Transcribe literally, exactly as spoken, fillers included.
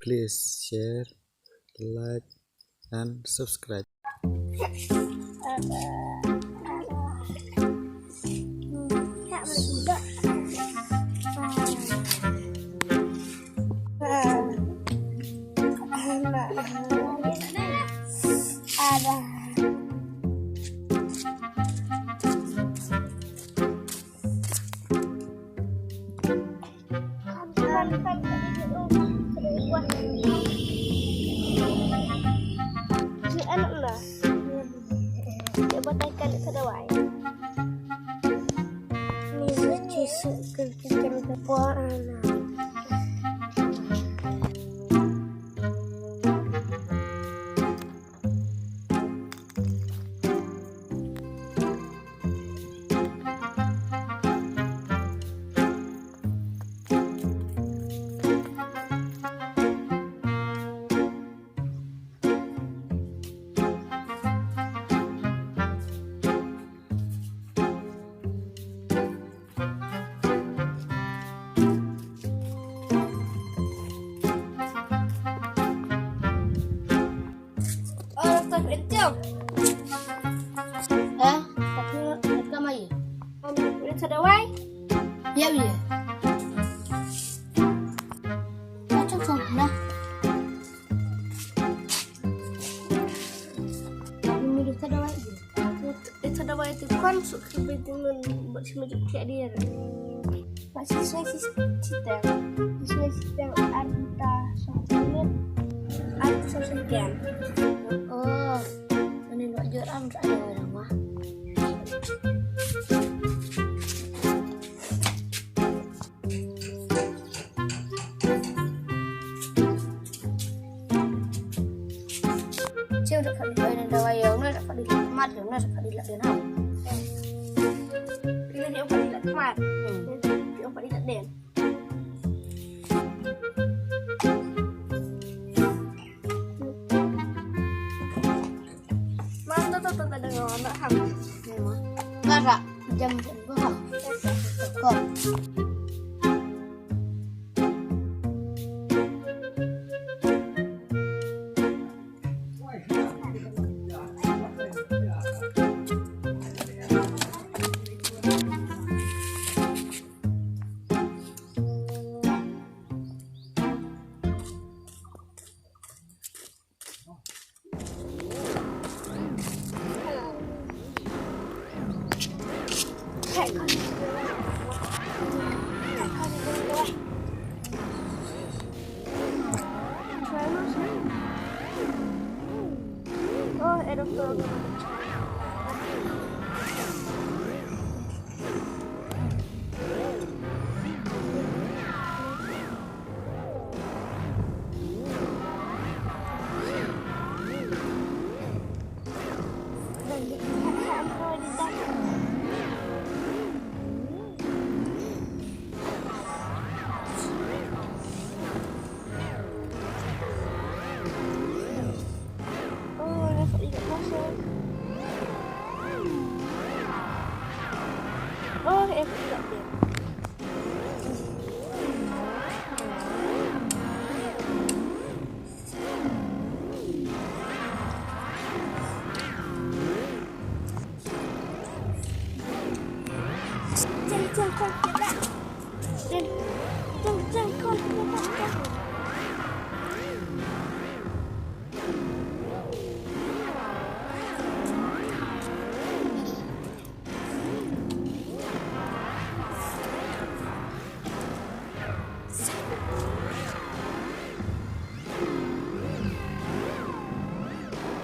Please share, like, and subscribe. Ita dawai tu kan suk ke bidingan buat si majuk tiak dia. Masih sesuai sistem. Sesuai sistem arta sosial. Arta sosial. Oh, ini nak jual am tak ada orang mah. Cim rak ka dei dawai ïa u, rak ka dei mat ïa u, rak ka dei la den ha. Ina ni u ka dei la mat. Hmm. U ka dei la den. Mata tu tak ada ngau nak ham. Ngara jam berapa? Kau. Oh, dah tak ingat masa. Oh, eh, tak ingat dia. Jeng, jeng, kau kena. Jeng, jeng, jeng, kau kena.